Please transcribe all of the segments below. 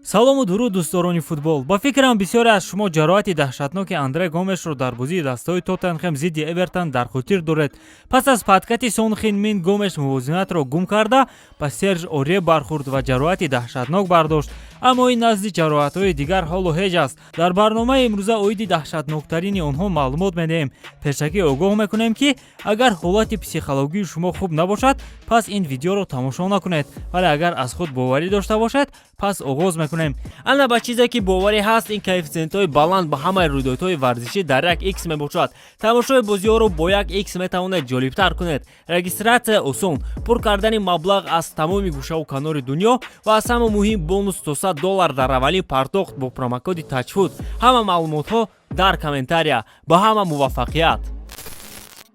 Салому дуруд, дӯстдорони футбол! Ба фикрам, бисёре аз шумо ҷароҳати даҳшатноки Андре Гомешро дар бозии дастаҳои Тоттенхем зидди Эвертон дар хотир доред. Пас аз подкати Сон Хин Мин Гомеш мувозинатро гум карда, ба Серж Орье бархӯрд ва ҷароҳати даҳшатнок бардошт. Аммо ин назди ҷароҳатҳои дигар ҳолу ҳеҷ аст. Дар барномаи имрӯза оиди даҳшатноктарини онҳо маълумот медиҳем. Пешакӣ огоҳ мекунем, ки агар ҳолати психологии шумо хуб набошад, пас ин видеоро тамошо накунед, вале агар аз худ боварӣ дошта бошед, пас оғоз мекунем. Ана ба чизе ки боварӣ ҳаст, ин коэффисиентҳои баланд ба ҳамаи рӯйдодҳои варзишӣ дар як икс мебошад. Тамошои бозиҳоро бо як икс метавонед ҷолибтар кунед. Регистратсия осон, пур кардани маблағ аз тамоми гӯшаву канори дунё ва аз ҳама муҳим, бонус то 100 доллар дар аввалин пардохт бо промокоди Тачфуд. Ҳама маълумотҳо дар комментария. Ба ҳама муваффақият!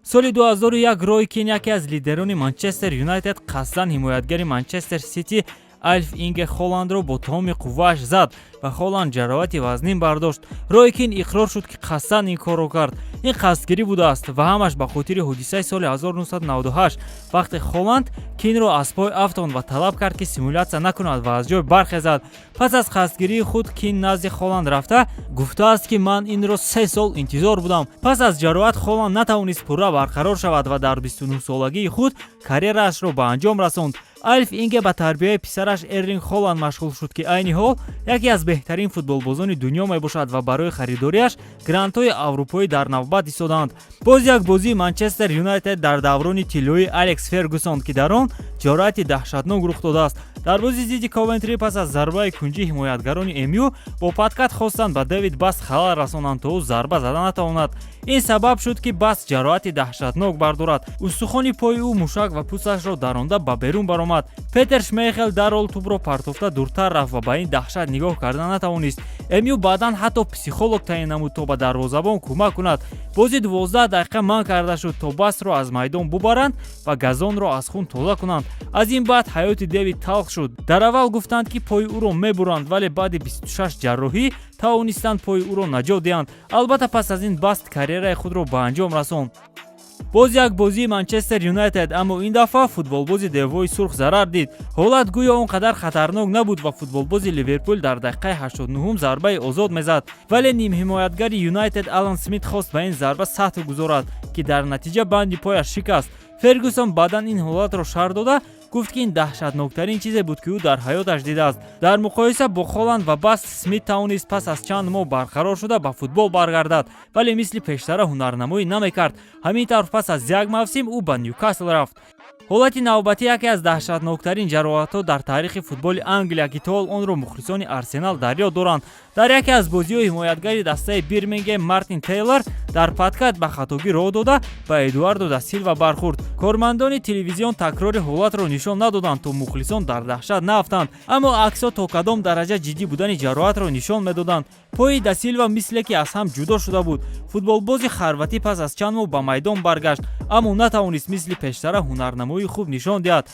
Соли 2001 Рой Кин, яке аз лидерони Манчестер Юнайтед, қасдан ҳимоятгари Манчестер Сити Алф Инге Холандро бо тамоми қуввааш зад ва Холанд ҷароҳати вазнин бардошт. Рой Кин иқрор шуд, ки қасдан ин корро кард. Ин қасдгирӣ будааст ва ҳамаш ба хотири ҳодисаи соли 1998, вақте Холанд Кинро аз пой афтонд ва талаб кард, ки симулятсия накунад ва аз ҷой бархезад. Пас аз қасдгирии худ Кин назди Холанд рафта гуфтааст, ки ман инро 3 сол интизор будам. Пас аз ҷароҳат Холанд натавонист пурра барқарор шавад ва дар 29-солагии худ карьераашро ба анҷом расонд. Алф Инге ба тарбияи писараш Эрлинг Холанд машғул шуд, ки айни ҳол яке аз беҳтарин футболбозони дунё мебошад ва барои харидориаш грандҳои аврупоӣ дар навбат истодаанд. Боз як бозии Манчестер Юнайтед дар даврони тиллоии Алекс Фергюсон, ки дар он ҷароҳати даҳшатнок рух додааст. Дар бозии зидди Ковентри пас аз зарбаи кунҷӣ ҳимоятгарони МЮ бо подкат хостанд ба Дэвид Баст халал расонанд, то ӯ зарба зада натавонад. Ин сабаб шуд, ки Баст ҷароҳати даҳшатнок бардорад. Устухони пои ӯ мушак ва пӯсташро даронда ба берун баромад. Петер Шмейхел дарҳол тӯбро партофта дуртар рафт ва ба ин даҳшат нигоҳ карда натавонист. МЮ баъдан ҳатто психолог таъин намуд, то ба дарвозабон кӯмак кунад. Бозӣ 12 дақиқа манъ карда шуд, то Бастро аз майдон бубаранд ва газонро аз хун тоза кунанд. Аз ин баъд ҳаёти Дэвид талх шуд. Дар аввал гуфтанд, ки пои ӯро мебуранд, вале баъди 26 ҷарроҳӣ тавонистанд пои ӯро наҷот диҳанд. Албатта, пас аз ин Баст карьераи худро ба анҷом расонд. Боз як бозии Манчестер Юнайтед, аммо ин дафъа футболбози Девҳои Сурх зарар дид. Ҳолат гӯё он қадар хатарнок набуд ва футболбози Ливерпул дар дақиқаи 89 зарбаи озод мезад, вале нимҳимоятгари Юнайтед Алан Смит хост ба ин зарба сатҳ гузорад, ки дар натиҷа банди пояш шикаст. Фергюсон баъдан ин ҳолатро шарҳ дода гуфт, ки ин даҳшатноктарин чизе буд, ки ӯ дар ҳаёташ дидааст. Дар муқоиса бо Холанд ва Баст, Смит тавонист пас аз чанд моҳ барқарор шуда ба футбол баргардад, вале мисли пештара ҳунарнамоӣ намекард. Ҳамин тавр, пас аз як мавсим ӯ ба Нюкасл рафт. Ҳолати навбатӣ яке аз даҳшатноктарин ҷароҳатҳо дар таърихи футболи Англия, ки то ҳол онро мухлисони Арсенал дар ёд доранд. Дар яке аз бозиҳо ҳимоятгари дастаи Бирмингем Мартин Тейлор дар подкат ба хатогӣ роҳ дода, ба Эдуардо да Силва бархӯрд. Кормандони телевизион такрори ҳолатро нишон надоданд, то мухлисон дар даҳшат наафтанд, аммо аксҳо то кадом дараҷа ҷиддӣ будани ҷароҳатро нишон медоданд. Пои да Силва мисле ки аз ҳам ҷудо шуда буд. Футболбози хорватӣ пас аз чанд моҳ ба майдон баргашт, аммо натавонист мисли пештара ҳунарнамоии хуб нишон диҳад.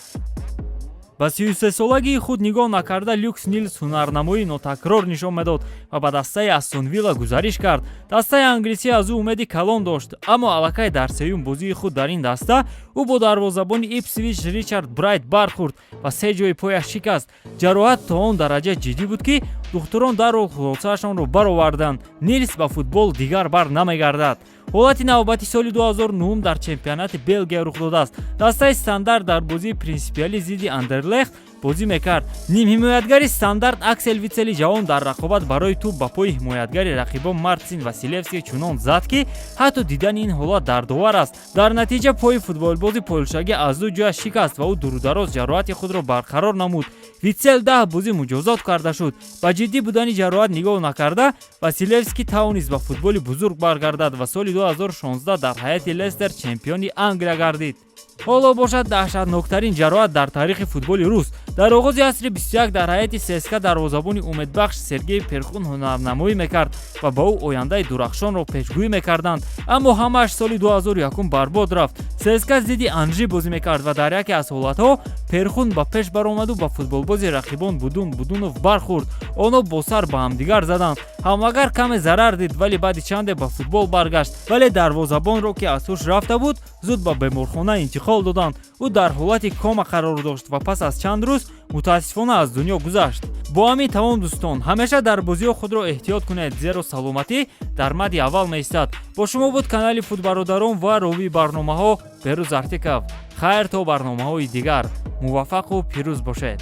Ба 33-солагии худ нигоҳ накарда, Люкс Нилс ҳунарнамоии нотакрор нишон медод ва ба дастаи Астон Вилла гузариш кард. Дастаи англисӣ аз ӯ умеди калон дошт, аммо аллакай дар сеюм бозии худ дар ин даста ӯ бо дарвозабони Ипсвич Ричард Брайт бархӯрд ва се ҷои пояш шикаст. Ҷароҳат то он дараҷа ҷиддӣ буд, ки духтурон дарҳол хулосаашонро бароварданд: Нилс ба футбол дигар бар намегардад. Ҳолати навбати соли 2009 дар чемпионати Белгия рух додааст. Дастаи Стандарт дар бозии принсипиалӣ зидди Андерлехт бозӣ мекард. Нимҳимоятгари Стандарт Аксел Витсели ҷавон дар рақобат барои тӯб ба пои ҳимоятгари рақибон Мартин Василевский чунон зад, ки ҳатто дидани ин ҳолат дардовар аст. Дар натиҷа пои футболбози полшагӣ аз ду ҷояш шикаст ва ӯ дурудароз ҷароҳати худро барқарор намуд. Витсел 10 бозӣ муҷозот карда шуд. Ба ҷиддӣ будани ҷароҳат нигоҳ накарда, Василевский тавонист ба футболи бузург баргардад ва соли 2016 дар ҳайати Лестер чемпиони Англия гардид. Ҳоло бошад даҳшатноктарин ҷароҳат дар таърихи футболи рус. Дар оғози асри 21 дар ҳайати ЦСКА дарвозабони умедбахш Сергей Перхун ҳунарнамоӣ мекард ва ба ӯ ояндаи дурахшонро пешгӯӣ мекарданд, аммо ҳамааш соли 2001 барбод рафт. ЦСКА зидди Анжи бозӣ мекард ва дар яке аз ҳолатҳо Перхун ба пеш баромаду ба футболбози рақибон Будун Будунов бархӯрд. Онҳо бо сар ба ҳамдигар заданд. Ҳамлагар каме зарар дид, вале баъди чанде ба футбол баргашт. Вале дарвозабонро, ки аз ҳуш рафта буд, зуд ба беморхона интиқол доданд. Ӯ дар ҳолати кома қарор дошт ва пас аз чанд рӯз мутаассифона аз дунё гузашт. Бо ҳамин тамом, дӯстон. Ҳамеша дар бозиҳо худро эҳтиёт кунед, зеро саломатӣ дар мадди аввал меистад. Бо шумо буд канали Футбародарон ва ровии барномаҳо Берӯз Артиков. Хайр, то барномаҳои дигар, муваффақу пирӯз бошед.